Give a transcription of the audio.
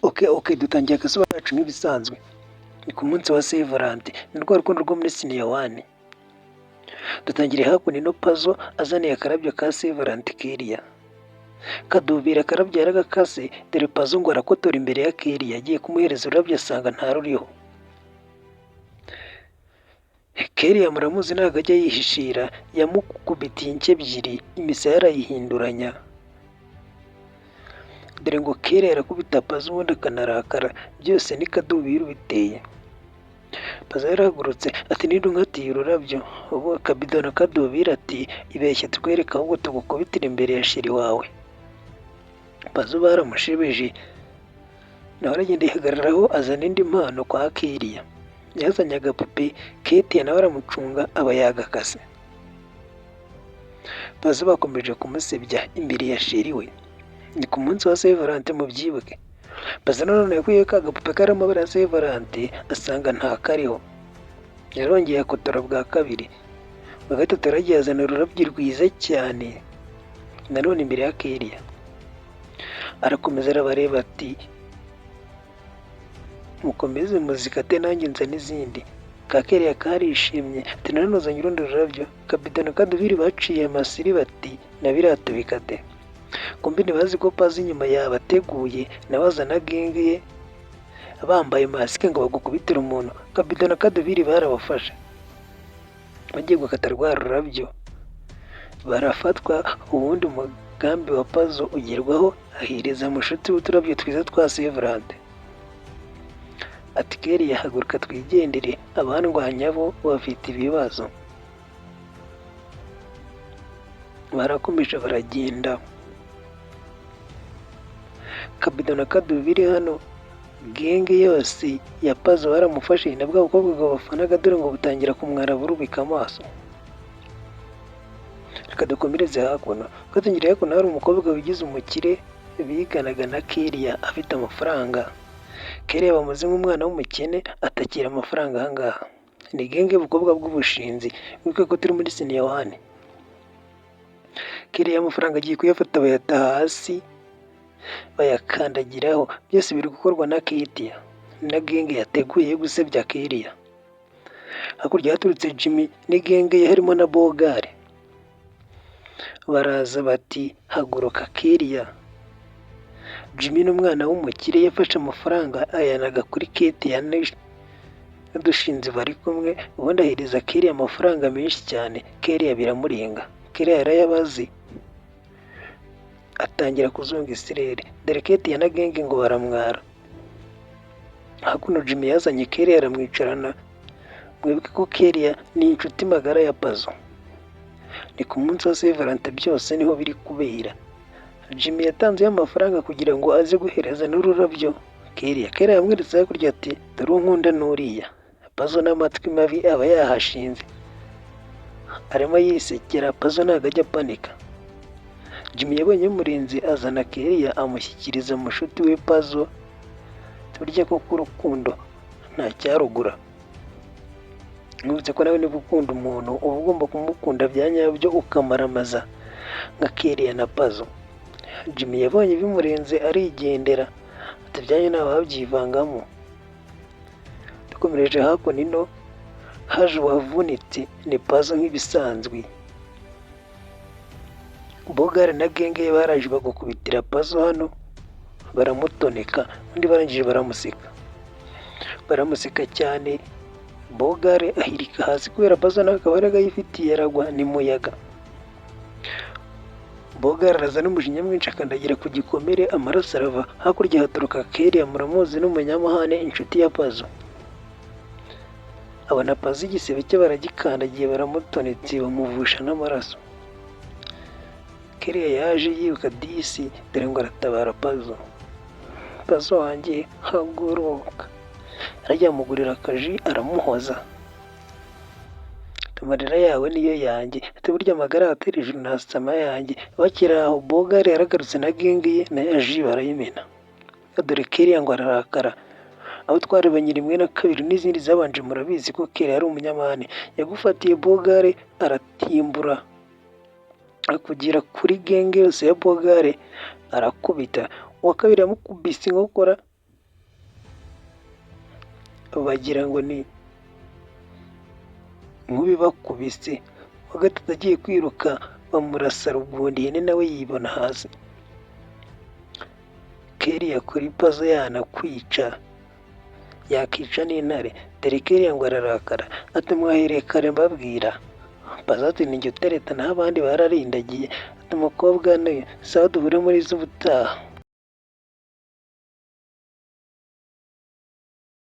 Okay, dutangiye agasoba kacu nk'ibisanzwe. Ni ku munsi wa Saint Valentin, ni rwa rukundo rwo muri senior one. Dutangiriye hakuno ino Pazo azaniye akarabyo ka Saint Valentin keriya. Kadubira akarabyo yaragakase, dore Pazo ngo arakotora imbere ya Keriya, agiye kumuhereza ururabyo asanga ntaruriho. Keriya muramuzi ntabwo ajya yihishira, yamukubitiye inshyi ebyiri, imisaya arayihinduranya. Dore ngo Keriya arakubita Pazo ubundi akanarakara, byose ni Kadubiri ubiteye. Pazo yarahagurutse ati: "Ninde unkatiye ururabyo?" Ubu Kabido na Kadubiri ati: "Ibeshye twereke ahubwo tugukubitire imbere ya chéri wawe." Pazo baramushebeje, nawe aragenda yihagararaho azana indi mpano kwa Keriya. Yazanye agapupe, Ketiya nawe aramucunga aba yagakase. Pazo bakomeje kumusebya imbere ya chéri we. Ni ku munsi wa Saint Valentin, mubyibuke. Pazo nanone yakuyeho ka gapupe kariho amabara ya Saint Valentin asanga ntakariho. Yarongeye akotora bwa kabiri. Bwa gatatu yaragiye azana ururabyo rwiza cyane nanone imbere ya Keriya. Arakomeza arabareba ati: "Mukomeze muzikate, nanjye nzane izindi." Ka Keriya karishimye ati: "Nanone uzanye urundi rurabyo." Kabido na Kadubiri baciye amasiri bati: "Na biriya tubikate." Kumbi ntibazi ko Pazo inyuma yabateguye, nawe azana gang ye bambaye masike ngo bagukubitire umuntu. Kabido na Kadubiri barabafashe bagiye gukata rwa rurabyo, barafatwa. Ubundi umugambi wa Pazo ugerwaho, ahereza mushuti w'uturabyo twiza twa Saint Valentin. Ati: "Keriya, haguruka twigendere, abandwanya bo bafite ibibazo." Barakomeje baragenda. Kabido na Kadubiri hano gang yose ya Pazo baramufashe, na bwa bukobwa bwabafanaga dore ngo butangira kumwara burubika amaso. Reka dukomereze hakuno. Twatangiriye hakuno hari umukobwa wigize umukire biganaga na Keriya, afite amafaranga. Keriya bamuzi nk'umwana w'umukene, atakira amafaranga ahangaha. Ni gang y'ubukobwa bw'ubushinzi, wibuke ko turi muri senior one. Keriya amafaranga agiye kuyafata bayata hasi bayakandagiraho, byose biri gukorwa na Ketiya na gang yateguye yo gusebya Keriya. Hakurya haturutse Jimmy n'i gang ye harimo na Bogare. Baraza bati: "Haguruka Keriya." Jimmy ni umwana w'umukire, yafashe amafaranga ayanaga kuri Ketiya n'udushinzi bari kumwe, ubundi ahereza Keriya amafaranga menshi cyane. Keriya biramurenga. Keriya yarayabaze atangira kuzunga isirere. Dore Ketiya na gang ngo baramwara. Hakuno Jimmy yazanye Keriya aramwicarana. Mwibuke ko Keriya ni inshuti magara ya Pazo. Ni ku munsi wa Saint Valentin, byose niho biri kubera. Jimmy yatanzeyo amafaranga kugira ngo aze guhereza n'ururabyo Keriya. Keriya yamweretse hakurya ati: "Dore uwo nkunda n'uriya." Pazo n'amatwi mabi aba yahashinze. Arimo yisekera, Pazo ntabwo ajya apanika. Jimmy yabonye murenzi azana Keriya amushyikiriza mushuti we Pazo. Burya koko urukundo nta cyarugura. Mwibutse ko nawe niba ukunda umuntu uba ugomba kumukunda bya nyabyo, ukamaramaza nka Keriya na Pazo. Jimmy yabonye bimurenze arigendera ati: "Ibyanyu ntawabyivangamo." Dukomereje hakuno ino haje uwavunitse, ni Pazo nk'ibisanzwe. Bogari na gang ye baraje bagukubitira Pazo hano baramutoneka, undi barangije baramuseka, baramuseka cyane. Bogare ahirika hasi kubera Pazo nta kabaraga yifitiye, aragwa ni muyaga. Bogare araza n'umujinya mwinshi akandagira ku gikomere, amaraso arava. Hakurya haturuka Keriya, muramuzi n'umunyamahane, inshuti ya Pazo. Abona Pazo igisebe cye baragikandagiye, baramutonetse, bamuvusha n'amaraso. Keriya yaje yiruka disi, dore ngo aratabara Pazo. "Pazo wanjye, haguruka." Arajya amugurira akaji aramuhoza. "Amarira yawe niyo yanjye." Ati: "Burya amagara atera ijuru ntasama yanjye." Bakiri aho Bogare yaragarutse na gang ye, na ya ji barayimena. Dore Keriya ngo ararakara. Abo twarebanye rimwe na kabiri n'izindi zabanje murabizi ko Keriya ari umunyamahane. Yagufatiye Bogare aratimbura akugera kuri gang yose ya Bogare arakubita. Uwa kabiri yamukubise inkokora. Bagira ngo ni nk'ubibakubise. Uwa gatatu agiye kwiruka bamurasa rugunda, ihene nawe yibona hasi. Keriya kuri Pazo yanakwica, yakica n'intare. Dore Keriya ngo ararakara, ati: "Mwahereye kare mbabwira." Pazo ati: "Ninjye utereta, naho abandi bararindagiye." Ati: "Umukobwa ni sawa, duhure muri z'ubutaha."